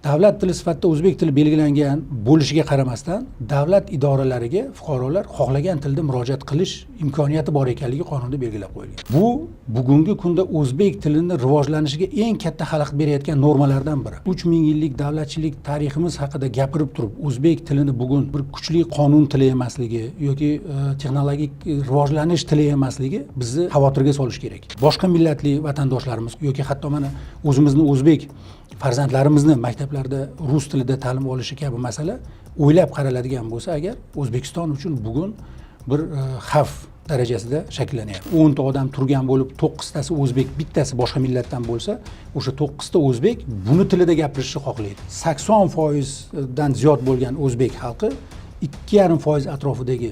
Davlat tili sifatida o'zbek tili belgilangan bo'lishiga qaramasdan, davlat idoralariga fuqarolar xohlagan tilda murojaat qilish imkoniyati bor ekanligi qonunda belgilab qo'yilgan. Bu bugungi kunda o'zbek tilini rivojlanishiga eng katta xalaqit berayotgan normalardan biri. 3000 yillik davlatchilik tariximiz haqida gapirib turib, o'zbek tilini bugun bir kuchli qonun tili emasligi yoki texnologik rivojlanish tili emasligi bizni xavotirga solishi kerak. Boshqa millatli vatandoshlarimiz yoki hatto mana o'zimizni o'zbek farzandlarimizni maktablarda rus tilida ta'lim olishi kabi masala o'ylab qaraladigan bo'lsa agar, O'zbekiston uchun bugun bir xavf darajasida shakllanyapti. 10 ta odam turgan bo'lib, to'qqiztasi o'zbek, bittasi boshqa millatdan bo'lsa, o'sha to'qqizta o'zbek buni tilida gapirishni xohlaydi. 80%dan ziyod bo'lgan o'zbek xalqi 2,5% atrofidagi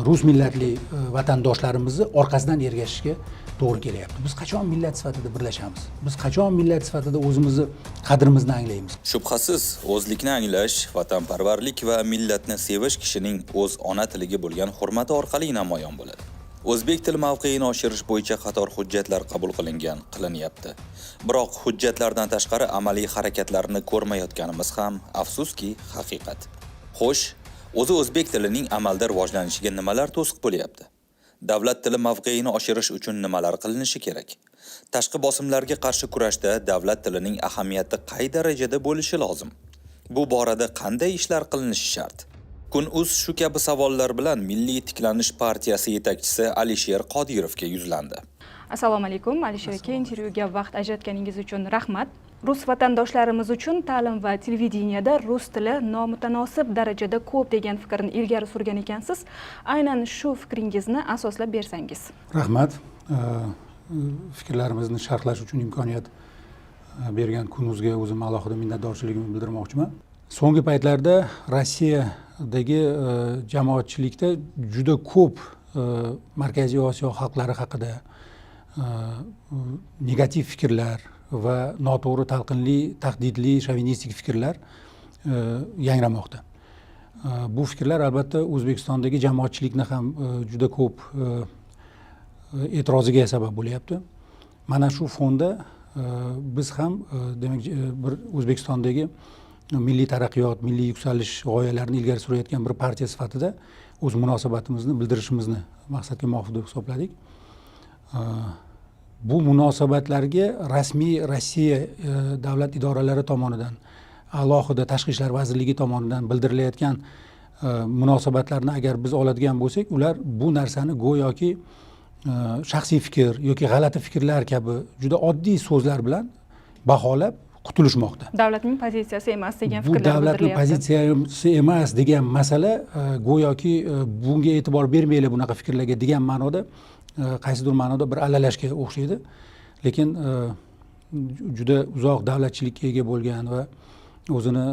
rus millatli vatandoshlarimizni orqasidan ergashishga to'g'ri kelyapti. Biz qachon millat sifatida birlashamiz? Biz qachon millat sifatida o'zimizni qadrimizni anglaymiz? Shubhasiz, o'zlikni anglash, vatanparvarlik va millatni sevish kishining o'z ona tiliga bo'lgan hurmati orqali namoyon bo'ladi. O'zbek tili mavqeini oshirish bo'yicha qator hujjatlar qabul qilingan, qilinyapti. Biroq hujjatlardan tashqari amaliy harakatlarni ko'rmayotganimiz ham, afsuski, haqiqat. Xo'sh, o'zi o'zbek tilining amalda rivojlanishiga nimalar to'siq bo'lyapti? Davlat tili mavqeini oshirish uchun nimalar qilinishi kerak? Tashqi bosimlarga qarshi kurashda davlat tilining ahamiyati qay darajada bo'lishi lozim? Bu borada qanday ishlar qilinishi shart? Kun.uz shu kabi savollar bilan Milliy tiklanish partiyasi yetakchisi Alisher Qodirovga yuzlandi. Assalomu alaykum, Alisher aka, intervyuga vaqt ajratganingiz uchun rahmat. Rus vatandoshlarimiz uchun ta'lim va televideniyada rus tili nomutanosib darajada ko'p degan fikrni ilgari surgan ekansiz. Aynan shu fikringizni asoslab bersangiz. Rahmat. Fikrlarimizni sharhlash uchun imkoniyat bergan Kun.uzga o'zim alohida minnatdorchiligimni bildirmoqchiman. So'nggi paytlarda Rossiyadagi jamoatchilikda juda ko'p Markaziy Osiyo xalqlari haqida negativ fikrlar va noto'g'ri talqinli, tahdidli, shovinistik fikrlar yangramoqda. Bu fikrlar, albatta, O'zbekistondagi jamoatchilikni ham juda ko'p e'tiroziga sabab bo'lyapti. Mana shu fonda biz ham demak, bir O'zbekistondagi milliy taraqqiyot, milliy yuksalish g'oyalarini ilgari surayotgan bir partiya sifatida o'z munosabatimizni bildirishimizni maqsadga muvofiq deb hisobladik. Bu munosabatlarga rasmiy Rossiya davlat idoralari tomonidan, alohida Tashqi ishlar vazirligi tomonidan bildirilayotgan munosabatlarni agar biz oladigan bo'lsak, ular bu narsani go'yoki shaxsiy fikr yoki g'alati fikrlar kabi juda oddiy so'zlar bilan baholab qutulishmoqda. Davlatning pozitsiyasi emas degan Bu fikrlar davlatni bildirilyapti. pozitsiyasi emas degan masala go'yoki bunga e'tibor bermanglar, bunaqa fikrlarga degan ma'noda, qaysidir ma'noda bir allalashga o'xshaydi. Lekin juda uzoq davlatchilikka ega bo'lgan va o'zini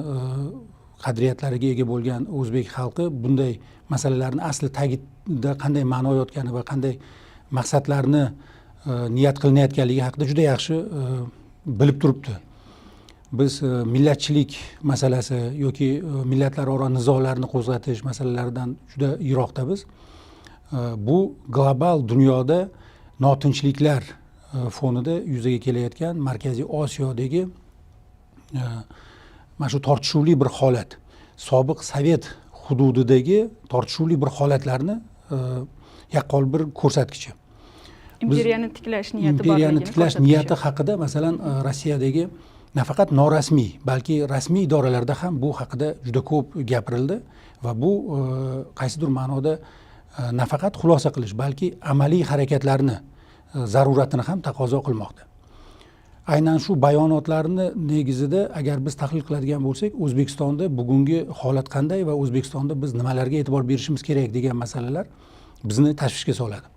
qadriyatlariga ega bo'lgan o'zbek xalqi bunday masalalarni asli tagida qanday ma'no yotgani va qanday maqsadlarni niyat qilinayotganligi haqida juda yaxshi bilib turibdi. Biz millatchilik masalasi yoki millatlararo nizolarni qo'zg'atish masalalaridan juda yiroqdamiz. Bu global dunyoda notinchliklar fonida yuzaga kelayotgan Markaziy Osiyodagi mana shu tortishuvli bir holat, sobiq sovet hududidagi tortishuvli bir holatlarni yaqqol bir ko'rsatkichi. Imperiyani tiklash niyati Imperiyani borligini tiklash ko'rsatkichi. niyati haqida, masalan, Rossiyadagi nafaqat norasmiy, balki rasmiy idoralarda ham bu haqida juda ko'p gapirildi va bu qaysidir ma'noda nafaqat xulosa qilish, balki amaliy harakatlarni zaruratini ham taqozo qilmoqda. Aynan shu bayonotlarni negizida agar biz tahlil qiladigan bo'lsak, O'zbekistonda bugungi holat qanday va O'zbekistonda biz nimalarga e'tibor berishimiz kerak degan masalalar bizni tashvishga soladi.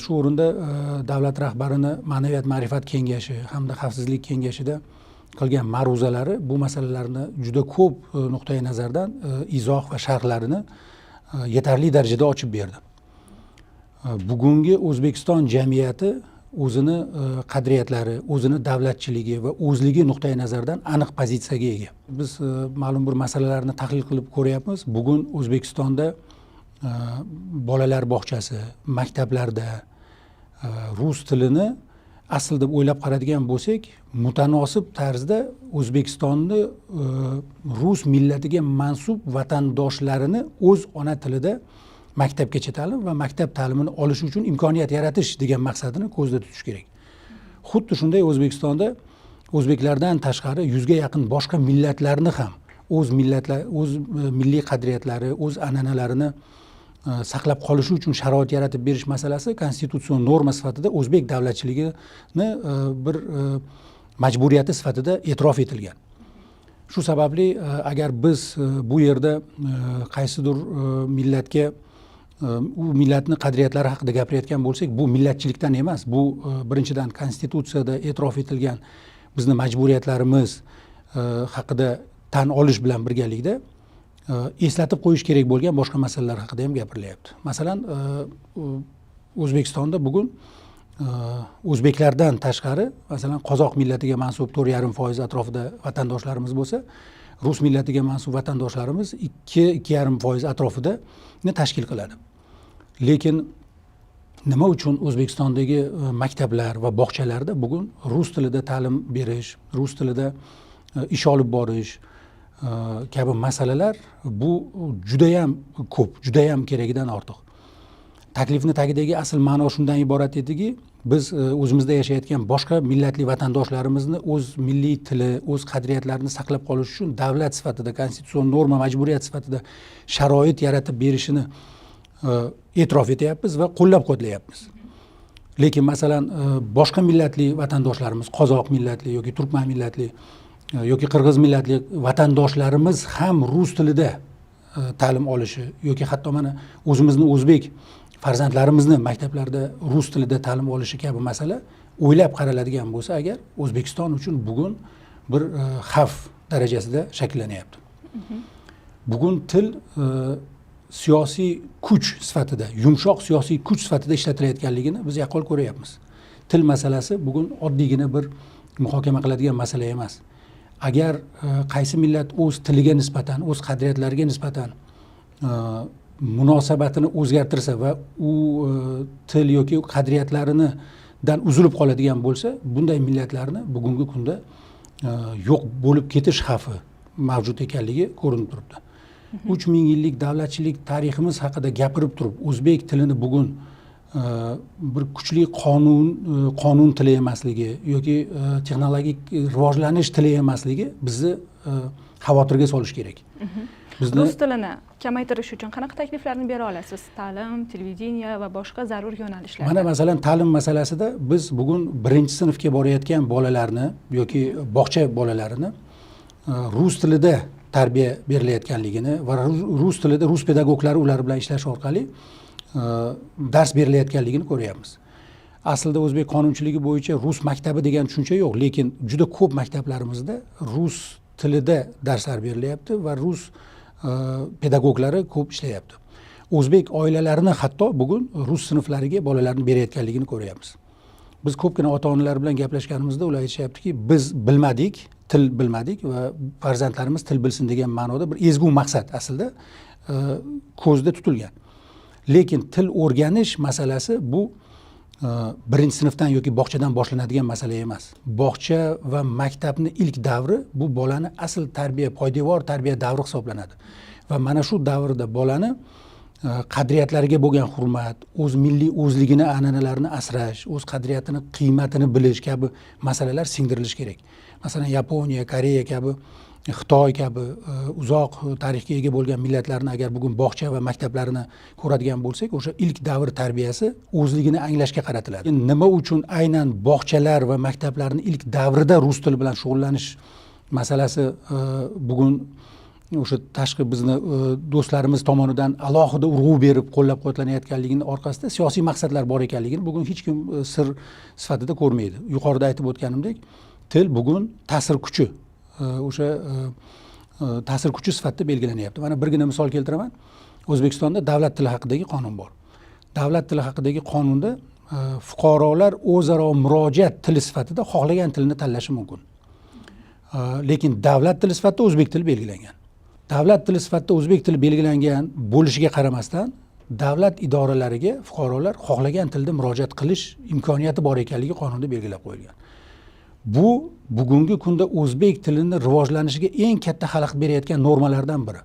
Shu o'rinda davlat rahbarini Ma'naviyat ma'rifat kengashi hamda Xavfsizlik kengashida qilgan ma'ruzalari bu masalalarni juda ko'p nuqtai nazardan izoh va sharhlarini yetarli darajada ochib berdi. Bugungi O'zbekiston jamiyati o'zini qadriyatlari, o'zini davlatchiligi va o'zligi nuqtai nazaridan aniq pozitsiyaga ega. Biz ma'lum bir masalalarni tahlil qilib ko'ryapmiz. Bugun O'zbekistonda bolalar bog'chasi, maktablarda rus tilini Asl deb o'ylab qaradigan bo'lsak, mutanosib tarzda O'zbekistonni rus millatiga mansub vatandoshlarini o'z ona tilida maktabgacha ta'lim va maktab ta'limini olishi uchun imkoniyat yaratish degan maqsadini ko'zda tutish kerak. Xuddi shunday O'zbekistonda o'zbeklardan tashqari 100ga yaqin boshqa millatlarni ham o'z millatlar, o'z milliy qadriyatlari, o'z an'analarini saqlab qolishi uchun sharoit yaratib berish masalasi konstitutsion norma sifatida o'zbek davlatchiligini bir majburiyati sifatida e'tirof etilgan. Shu sababli agar biz bu yerda qaysidir millatga, u millatni qadriyatlari haqida gapirayotgan bo'lsak, bu millatchilikdan emas, bu birinchidan konstitutsiyada e'tirof etilgan bizni majburiyatlarimiz haqida tan olish bilan birgalikda eslatib qo'yish kerak bo'lgan boshqa masalalar haqida ham gapirilyapti. Masalan, O'zbekistonda bugun o'zbeklardan tashqari, masalan, qozoq millatiga mansub 4,5% atrofida vatandoshlarimiz bo'lsa, rus millatiga mansub vatandoshlarimiz 2-2,5% atrofida tashkil qiladi. Lekin nima uchun O'zbekistondagi maktablar va bog'chalarda bugun rus tilida ta'lim berish, rus tilida ish olib borish kabi masalalar bu judayam ko'p, judayam keragidan ortiq. Taklifni tagidagi asl ma'no shundan iborat ediki, biz o'zimizda yashayotgan boshqa millatli vatandoshlarimizni o'z milliy tili, o'z qadriyatlarini saqlab qolish uchun davlat sifatida konstitutsion norma, majburiyat sifatida sharoit yaratib berishini e'tirof etyapmiz va qo'llab-quvvatlayapmiz. Lekin masalan, boshqa millatli vatandoshlarimiz, qozoq millatli yoki turkman millatli yoki qirg'iz millatli vatandoshlarimiz ham rus tilida ta'lim olishi yoki hatto mana o'zimizni o'zbek farzandlarimizni maktablarda rus tilida ta'lim olishi kabi masala o'ylab qaraladigan bo'lsa, agar O'zbekiston uchun bugun bir xavf darajasida shakllanyapti. Bugun til siyosiy kuch sifatida, yumshoq siyosiy kuch sifatida ishlatilayotganligini biz yaqqol ko'ryapmiz. Til masalasi bugun oddiygina bir muhokama qiladigan masala emas. Agar qaysi millat o'z tiliga nisbatan, o'z qadriyatlariga nisbatan munosabatini o'zgartirsa va u til yoki qadriyatlarini dan uzilib qoladigan bo'lsa, bunday millatlarni bugungi kunda yo'q bo'lib ketish xavfi mavjud ekanligi ko'rinib turibdi. 3000 yillik davlatchilik tariximiz haqida gapirib turib, o'zbek tilini bugun bir kuchli qonun tili emasligi yoki texnologik rivojlanish tili emasligi bizni xavotirga solishi kerak. Bizni Rus tilini kamaytirish uchun qanaqa takliflarni bera olasiz? Ta'lim, televideniye va boshqa zarur yo'nalishlarda. Mana masalan, ta'lim masalasida biz bugun birinchi sinfga borayotgan bolalarni yoki bog'cha bolalarini rus tilida tarbiya berilayotganligini va rus tilida rus pedagoglari ular bilan ishlash orqali dars berilayotganligini ko'ryapmiz. Aslida o'zbek qonunchiligi bo'yicha rus maktabi degan tushuncha yo'q, lekin juda ko'p maktablarimizda rus tilida darslar berilyapti va rus pedagoglari ko'p ishlayapti. O'zbek oilalarini hatto bugun rus sinflariga bolalarni berayotganligini ko'ryapmiz. Biz ko'pgina ota onalar bilan gaplashganimizda ular aytishyaptiki, biz bilmadik, til bilmadik va farzandlarimiz til bilsin degan ma'noda bir ezgu maqsad aslida ko'zda tutilgan. Lekin til o'rganish masalasi bu birinchi sinfdan yoki bog'chadan boshlanadigan masala emas. Bog'cha va maktabni ilk davri bu bolani asl tarbiya, poydevor tarbiya davri hisoblanadi. Va mana shu davrda bolani qadriyatlariga bo'lgan hurmat, o'z milliy o'zligini, an'analarini asrash, o'z qadriyatini, qiymatini bilish kabi masalalar singdirilishi kerak. Masalan, Yaponiya, Koreya kabi, Xitoy kabi uzoq tarixga ega bo'lgan millatlarni agar bugun bog'cha va maktablarini ko'radigan bo'lsak, o'sha ilk davr tarbiyasi o'zligini anglashga qaratiladi. Nima uchun aynan bog'chalar va maktablarni ilk davrida rus tili bilan shug'ullanish masalasi bugun o'sha tashqi bizni do'stlarimiz tomonidan alohida urg'u berib qo'llab-quvvatlanayotganligini orqasida siyosiy maqsadlar bor ekanligini bugun hech kim sir sifatida ko'rmaydi. Yuqorida aytib o'tganimdek, til bugun ta'sir kuchi, o'sha ta'sir kuchi sifatida belgilanyapti. Mana birgina misol keltiraman. O'zbekistonda davlat tili haqidagi qonun bor. Davlat tili haqidagi qonunda fuqarolar o'zaro murojaat tili sifatida xohlagan tilini tanlashi mumkin. Lekin davlat tili sifatida o'zbek tili belgilangan. Davlat tili sifatida o'zbek tili belgilangan bo'lishiga qaramasdan Davlat idoralariga fuqarolar xohlagan tilda murojaat qilish imkoniyati bor ekanligi qonunda belgilab qo'yilgan. Bu bugungi kunda o'zbek tilini rivojlanishiga eng katta xalaqit berayotgan normalardan biri.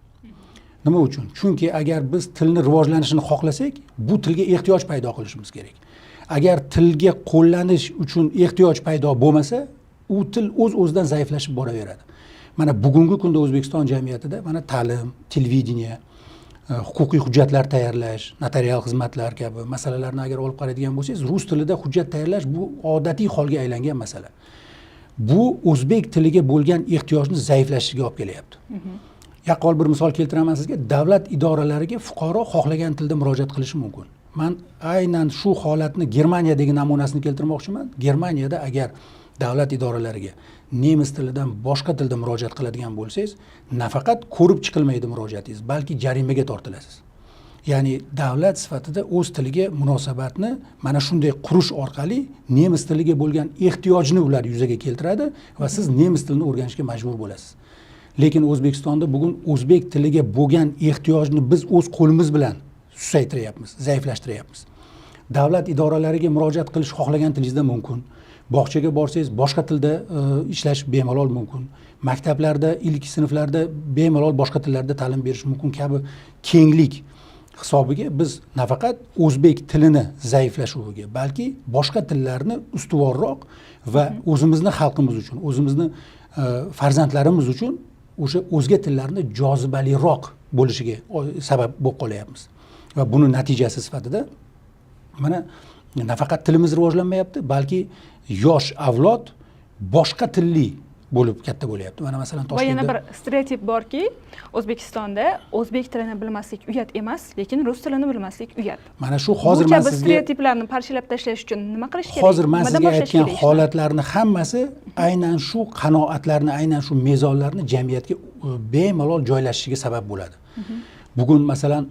Nima uchun? Chunki agar biz tilni rivojlanishini xohlasak, bu tilga ehtiyoj paydo qilishimiz kerak. Agar tilga qo'llanish uchun ehtiyoj paydo bo'lmasa, u til o'z o'zidan zaiflashib boraveradi. Mana bugungi kunda O'zbekiston jamiyatida mana ta'lim, televideniye, huquqiy hujjatlar tayyorlash, notarial xizmatlar kabi masalalarni agar olib qaraydigan bo'lsangiz, rus tilida hujjat tayyorlash bu odatiy holga aylangan masala. Bu o'zbek tiliga bo'lgan ehtiyojni zaiflashishiga olib kelyapti. Yaqqol bir misol keltiraman sizga. Davlat idoralariga fuqaro xohlagan tilda murojaat qilishi mumkin. Man aynan shu holatni Germaniyadagi namunasini keltirmoqchiman. Germaniyada agar davlat idoralariga nemis tilidan boshqa tilda murojaat qiladigan bo'lsangiz, nafaqat ko'rib chiqilmaydi murojaatingiz, balki jarimaga tortilasiz. Ya'ni davlat sifatida o'z tiliga munosabatni mana shunday qurish orqali nemis tiliga bo'lgan ehtiyojni ular yuzaga keltiradi va siz nemis tilini o'rganishga majbur bo'lasiz. Lekin O'zbekistonda bugun o'zbek tiliga bo'lgan ehtiyojni biz o'z qo'limiz bilan susaytiryapmiz, zaiflashtiryapmiz. Davlat idoralariga murojaat qilish xohlagan tilingizda mumkin. Bog'chaga borsangiz, boshqa tilda ishlash bemalol mumkin. Maktablarda ilk sinflarda bemalol boshqa tillarda ta'lim berish mumkin kabi kenglik hisobiga biz nafaqat o'zbek tilini zaiflashuviga, balki boshqa tillarni ustuvorroq va o'zimizni xalqimiz uchun, o'zimizni farzandlarimiz uchun o'sha o'zga tillarni jozibaliroq bo'lishiga sabab bo'lib qolyapmiz. Va buni natijasi sifatida mana nafaqat tilimiz rivojlanmayapti, balki yosh avlod boshqa tilli bo'lib katta bo'lyapti. Mana masalan, Va yana Toshkentda bir stereotip borki, O'zbekistonda o'zbek tilini bilmaslik uyat emas, lekin rus tilini bilmaslik uyat. Mana shu hozir Bu man kabi sizga stereotiplarni parchalab tashlash uchun nima qilish kerak? Hozir man Nimadan sizga boshlash aytgan kerak ishni? holatlarni hammasi aynan shu qanoatlarni, aynan shu mezonlarni jamiyatga bemalol joylashishiga sabab bo'ladi. Bugun masalan,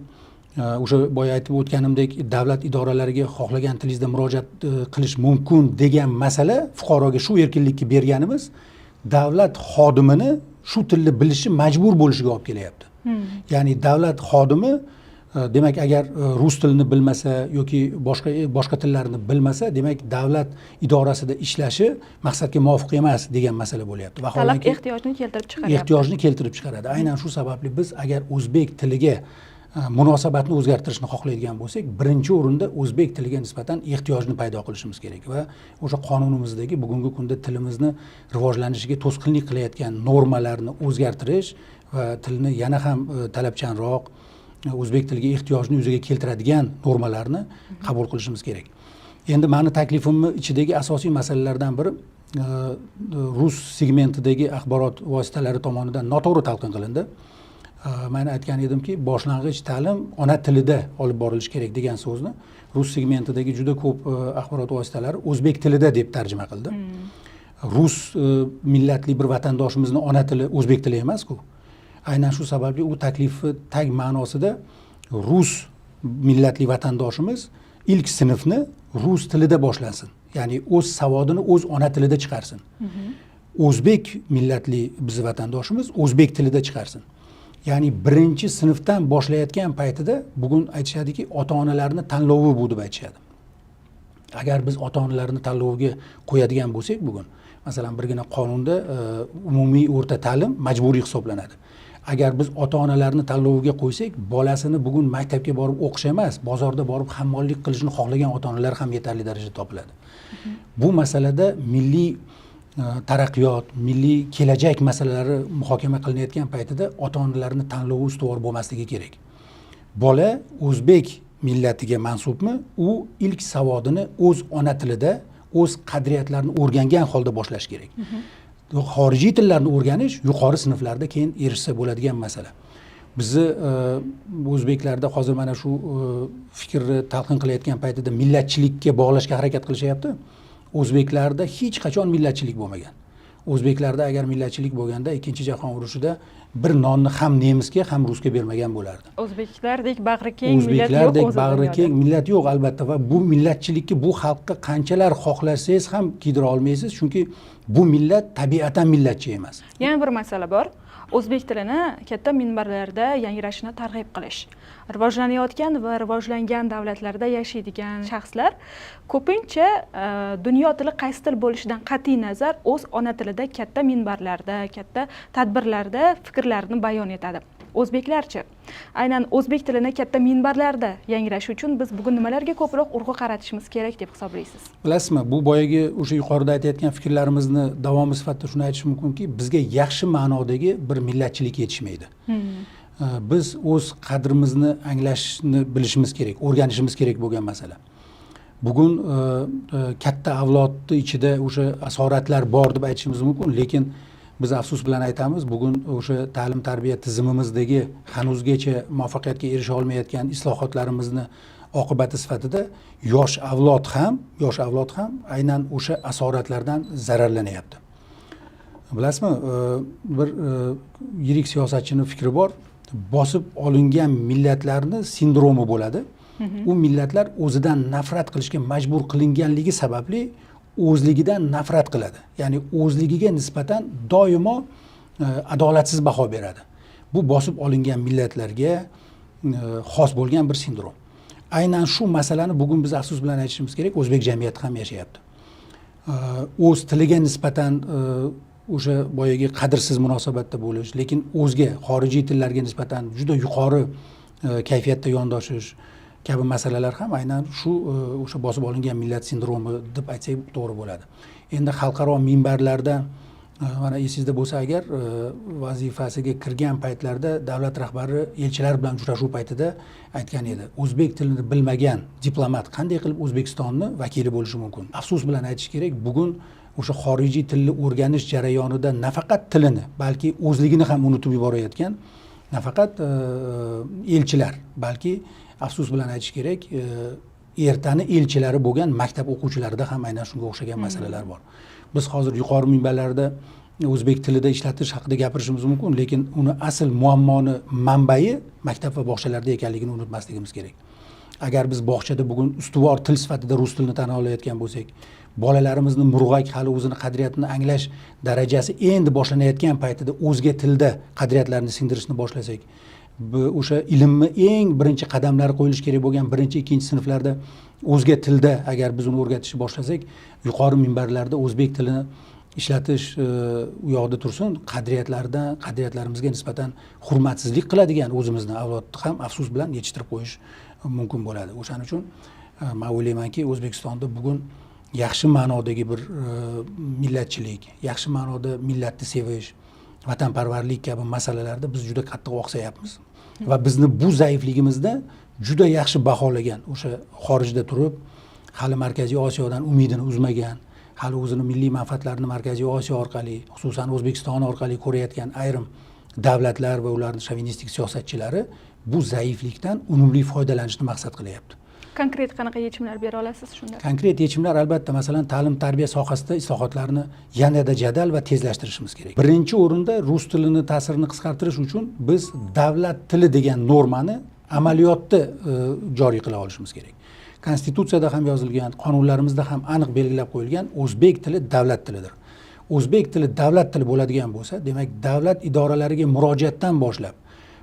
o'sha boya aytib o'tganimdek, davlat idoralariga xohlagan tilingizda murojaat qilish mumkin degan masala, fuqaroga shu erkinlikni berganimiz davlat xodimini shu tilni bilishi majbur bo'lishiga olib kelyapti. Ya'ni davlat xodimi demak, agar rus tilini bilmasa yoki boshqa tillarni bilmasa, demak, davlat idorasida ishlashi maqsadga muvofiq emas degan masala bo'lyapti. Talab Vaholanki ehtiyojni keltirib chiqaryapti. Ehtiyojni keltirib chiqaradi. Aynan shu sababli biz agar o'zbek tiliga munosabatni o'zgartirishni xohlaydigan bo'lsak, birinchi o'rinda o'zbek tiliga nisbatan ehtiyojni paydo qilishimiz kerak va o'sha qonunimizdagi bugungi kunda tilimizni rivojlanishiga to'sqinlik qilayotgan normalarni o'zgartirish va tilni yana ham talabchanroq, o'zbek tiliga ehtiyojni yuzaga keltiradigan normalarni qabul qilishimiz kerak. Endi mani taklifimni ichidagi asosiy masalalardan biri rus segmentidagi axborot vositalari tomonidan noto'g'ri talqin qilindi. Man aytgan edimki, boshlang'ich ta'lim ona tilida olib borilishi kerak degan so'zni rus segmentidagi juda ko'p axborot vositalari o'zbek tilida deb tarjima qildi. Rus millatli bir vatandoshimizni ona tili o'zbek tili emasku. Aynan shu sababli u taklifi tag ma'nosida rus millatli vatandoshimiz ilk sinfni rus tilida boshlasin, ya'ni o'z savodini o'z ona tilida chiqarsin, o'zbek millatli bizni vatandoshimiz o'zbek tilida chiqarsin. Ya'ni birinchi sinfdan boshlayotgan paytida, bugun aytishadiki, ota onalarni tanlovi bu deb aytishadi. Agar biz ota onalarni tanloviga qo'yadigan bo'lsak, bugun masalan birgina qonunda umumiy o'rta ta'lim majburiy hisoblanadi. Agar biz ota onalarni tanloviga qo'ysak, bolasini bugun maktabga borib o'qish emas, bozorda borib hammollik qilishni xohlagan ota onalar ham yetarli darajada topiladi. Bu masalada milliy taraqqiyot, milliy kelajak masalalari muhokama qilinayotgan paytida ota onalarni tanlovi ustuvor bo'lmasligi kerak. Bola o'zbek millatiga mansubmi, u ilk savodini o'z ona tilida, o'z qadriyatlarini o'rgangan holda boshlash kerak. Xorijiy tillarni o'rganish yuqori sinflarda keyin erishsa bo'ladigan masala. Bizni o'zbeklarda hozir mana shu fikrni talqin qilayotgan paytida millatchilikka bog'lashga harakat qilishyapti. O'zbeklarda hech qachon millatchilik bo'lmagan. O'zbeklarda agar millatchilik bo'lganda, Ikkinchi jahon urushida bir nonni ham nemisga, ham rusga bermagan bo'lardi. O'zbeklardek bag'ri keng millat yo'q O'zbeklardek o'zi bag'ri dunyoda. keng millat yo'q, albatta. Va bu millatchilikka bu xalqqa qanchalar xohlasangiz ham kiydira olmaysiz, chunki bu millat tabiatan millatchi emas. Yana bir masala bor. O'zbek tilini katta minbarlarda yangrashini targ'ib qilish. Rivojlanayotgan va rivojlangan davlatlarda yashaydigan shaxslar ko'pincha dunyo tili qaysi til bo'lishidan qat'iy nazar o'z ona tilida katta minbarlarda, katta tadbirlarda fikrlarini bayon etadi. O'zbeklarchi, aynan o'zbek tilini katta minbarlarda yangrashi uchun biz bugun nimalarga ko'proq urg'u qaratishimiz kerak deb hisoblaysiz? Bilasizmi, bu boyagi o'sha yuqorida aytayotgan fikrlarimizni davomi sifatida shuni aytish mumkinki, bizga yaxshi ma'nodagi bir millatchilik yetishmaydi. Biz o'z qadrimizni anglashni bilishimiz kerak, o'rganishimiz kerak bo'lgan masala. Bugun katta avlodni ichida o'sha asoratlar bor deb aytishimiz mumkin, lekin biz afsus bilan aytamiz, bugun o'sha ta'lim tarbiya tizimimizdagi hanuzgacha muvaffaqiyatga erisha olmayotgan islohotlarimizni oqibati sifatida yosh avlod ham aynan o'sha asoratlardan zararlanyapti. Bilasizmi, bir yirik siyosatchini fikri bor: bosib olingan millatlarni sindromi bo'ladi, u millatlar o'zidan nafrat qilishga majbur qilinganligi sababli o'zligidan nafrat qiladi, ya'ni o'zligiga nisbatan doimo adolatsiz baho beradi. Bu bosib olingan millatlarga xos bo'lgan bir sindrom. Aynan shu masalani bugun biz afsus bilan aytishimiz kerak, o'zbek jamiyati ham yashayapti. O'z tiliga nisbatan o'sha boyagi qadrsiz munosabatda bo'lish, lekin o'zga xorijiy tillarga nisbatan juda yuqori kayfiyatda yondoshish kabi masalalar ham aynan shu o'sha bosib olingan millat sindromi deb aytsak to'g'ri bo'ladi. Endi xalqaro minbarlarda, mana esingizda bo'lsa agar, vazifasiga kirgan paytlarida davlat rahbari elchilar bilan uchrashuv paytida aytgan edi: o'zbek tilini bilmagan diplomat qanday qilib O'zbekistonni vakili bo'lishi mumkin? Afsus bilan aytish kerak, bugun o'sha xorijiy tilni o'rganish jarayonida nafaqat tilini, balki o'zligini ham unutib yuborayotgan nafaqat elchilar, balki afsus bilan aytish kerak, ertani elchilari bo'lgan maktab o'quvchilarida ham aynan shunga o'xshagan masalalar bor. Biz hozir yuqori minbarlarda o'zbek tilida ishlatish haqida gapirishimiz mumkin, lekin uni asl muammoni manbai maktab va bog'chalarda ekanligini unutmasligimiz kerak. Agar biz bog'chada bugun ustuvor til sifatida rus tilini tan olayotgan bo'lsak, bolalarimizni murg'ak, hali o'zini qadriyatini anglash darajasi endi boshlanayotgan paytida o'zga tilda qadriyatlarni singdirishni boshlasak, o'sha ilmni eng birinchi qadamlari qo'yilishi kerak bo'lgan birinchi, ikkinchi sinflarda o'zga tilda agar biz uni o'rgatishni boshlasak, yuqori minbarlarda o'zbek tilini ishlatish u yoqda tursin, qadriyatlardan, qadriyatlarimizga nisbatan hurmatsizlik qiladigan o'zimizni avlodni ham afsus bilan yetishtirib qo'yish mumkin bo'ladi. O'shaning uchun man o'ylaymanki, O'zbekistonda bugun yaxshi ma'nodagi bir millatchilik, yaxshi ma'noda millatni sevish, vatanparvarlik kabi masalalarda biz juda qattiq oqsayapmiz va bizni bu zaifligimizni juda yaxshi baholagan o'sha xorijda turib hali Markaziy Osiyodan umidini uzmagan, hali o'zini milliy manfaatlarini Markaziy Osiyo orqali, xususan O'zbekiston orqali ko'rayotgan ayrim davlatlar va ularni shovinistik siyosatchilari bu zaiflikdan unumli foydalanishni maqsad qilyapti. Konkret qanaqa yechimlar bera olasiz shunda? Konkret yechimlar, albatta, masalan, ta'lim tarbiya sohasida islohotlarni yanada jadal va tezlashtirishimiz kerak. Birinchi o'rinda rus tilini ta'sirini qisqartirish uchun biz davlat tili degan normani amaliyotda joriy qila olishimiz kerak. Konstitutsiyada ham yozilgan, qonunlarimizda ham aniq belgilab qo'yilgan: o'zbek tili davlat tilidir. O'zbek tili davlat tili bo'ladigan bo'lsa, demak, davlat idoralariga murojaatdan boshlab,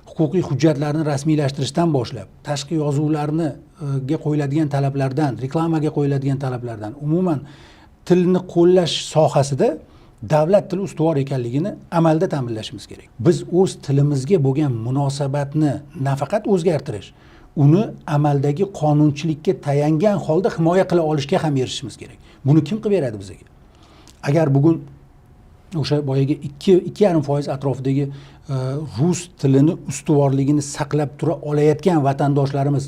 huquqiy hujjatlarni rasmiylashtirishdan boshlab, tashqi yozuvlarni ga qo'yiladigan talablardan, reklamaga qo'yiladigan talablardan, umuman tilni qo'llash sohasida davlat tili ustuvor ekanligini amalda ta'minlashimiz kerak. Biz o'z tilimizga bo'lgan munosabatni nafaqat o'zgartirish, uni amaldagi qonunchilikka tayangan holda himoya qila olishga ham erishishimiz kerak. Buni kim qilib beradi bizga? Agar bugun o'sha boyagi 2-2,5% atrofidagi rus tilini ustuvorligini saqlab tura olayotgan vatandoshlarimiz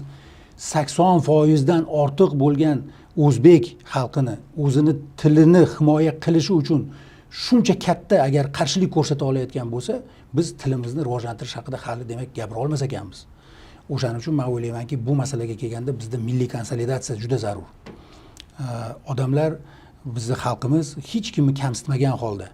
80%dan ortiq bo'lgan o'zbek xalqini o'zini tilini himoya qilishi uchun shuncha katta agar qarshilik ko'rsata olayotgan bo'lsa, biz tilimizni rivojlantirish haqida hali, demak, gapira olmas ekanmiz. O'shaning uchun man o'ylaymanki, bu masalaga kelganda bizda milliy konsolidatsiya juda zarur. Odamlar, bizni xalqimiz hech kimni kamsitmagan holda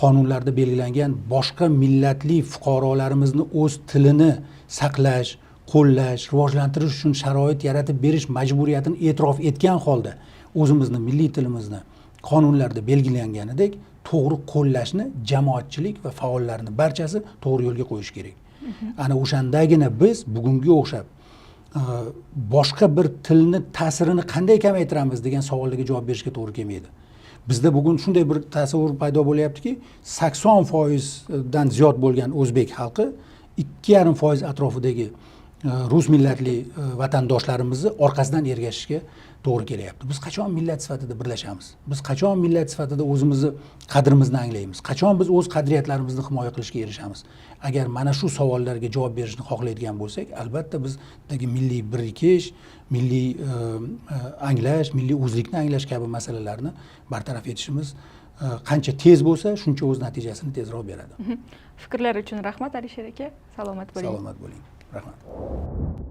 qonunlarda belgilangan boshqa millatli fuqarolarimizni o'z tilini saqlash, qo'llash, rivojlantirish uchun sharoit yaratib berish majburiyatini e'tirof etgan holda o'zimizni milliy tilimizni qonunlarda belgilanganidek to'g'ri qo'llashni jamoatchilik va faollarni barchasi to'g'ri yo'lga qo'yishi kerak. Ana o'shandagina biz bugunga o'xshab boshqa bir tilni ta'sirini qanday kamaytiramiz degan savollarga javob berishga to'g'ri kelmaydi. Bizda bugun shunday bir tasavvur paydo bo'lyaptiki, 80%dan ziyod bo'lgan o'zbek xalqi 2,5% atrofidagi rus millatli vatandoshlarimizni orqasidan ergashishga to'g'ri kelyapti. Biz qachon millat sifatida birlashamiz? Biz qachon millat sifatida o'zimizni qadrimizni anglaymiz? Qachon biz o'z qadriyatlarimizni himoya qilishga erishamiz? Agar mana shu savollarga javob berishni xohlaydigan bo'lsak, albatta bizdagi milliy birikish, milliy anglash, milliy o'zlikni anglash kabi masalalarni bartaraf etishimiz qancha tez bo'lsa, shuncha o'z natijasini tezroq beradi. Fikrlar uchun rahmat, Alisher aka. Salomat bo'ling. Salomat bo'ling. Rahmat.